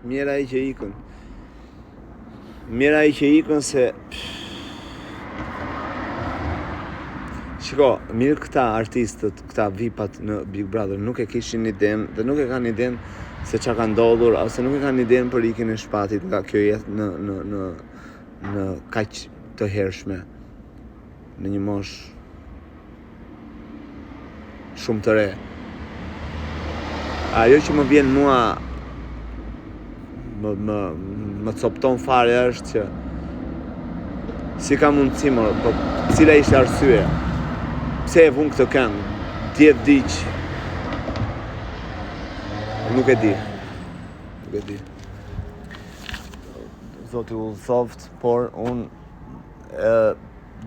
Mjerë ai që ikën. Mjerë ai që ikën se Shiko, mirë këta artistët, këta vipat në Big Brother nuk e kishin idenë dhe nuk e kanë idenë se ça ka ndodhur ose nuk e kanë idenë për ikjen e Shpatit nga kjo jetë në në në në kaq të hershme në një moshë shumë të re. Ajo që më vjen mua më më më copton fare është që si ka mundësi më, po cila ishte arsyeja? Pse e vunë këtë këngë? Dje vdiq. Nuk e di. Nuk e di. Zoti u udhëzoftë, por unë e,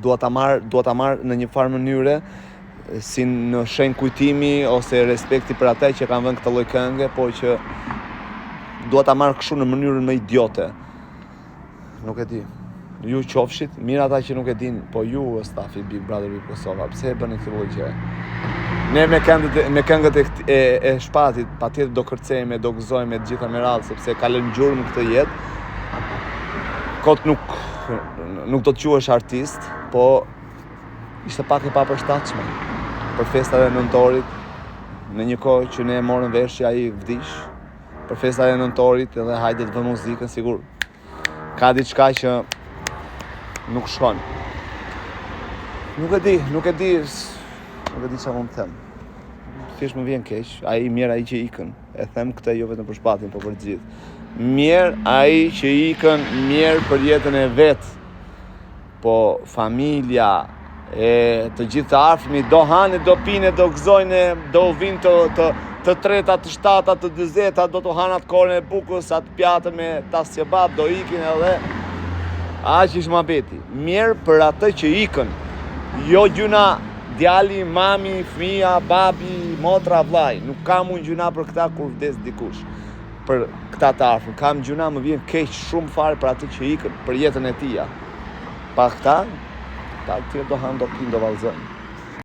dua ta marr, dua ta marr në një farë mënyre si në shenjë kujtimi ose respekti për ata që kanë vënë këtë lloj kënge, po që dua ta marr kështu në mënyrën më idiote. Nuk e di. Ju qofshit, mirë ata që nuk e din, po ju stafi Big Brother VIP Kosova, pse e bëni këtë lloj gjëje? Ne me këngët me këngët e, e, e Shpatit, patjetër do kërcejmë, do gëzojmë të gjitha me radhë sepse ka lënë gjurmë në këtë jetë. Kot nuk nuk do të quhesh artist, po ishte pak e papërshtatshme për festat e nëntorit në një kohë që ne e morëm vesh që ai vdiq për festat e nëntorit edhe hajde të vëmë muzikën sigur ka diçka që nuk shkon. Nuk e di, nuk e di, nuk e di çfarë mund të them. Thjesht më vjen keq, ai mjerë ai që ikën. E them këtë jo vetëm për Shpatin, po për të gjithë. Mjerë ai që ikën, mjerë për jetën e vet. Po familja e të gjithë të afërmit do hanë, do pinë, do gëzojnë, do vinë të të të treta, të shtata, të dyzeta, do të hanë atë koren e bukës, atë pjatën me tas qebap, do ikin edhe Aq ishte muhabeti. Mjerë për atë që ikën. Jo gjynah djali, mami, fëmija, babi, motra, vllai. Nuk kam unë gjynah për këta kur vdes dikush. Për këta të afërm. Kam gjynah më vjen keq shumë fare për atë që ikën, për jetën e tija. Pa këta, këta të tjerë do hanë, do pinë, do vallëzojnë.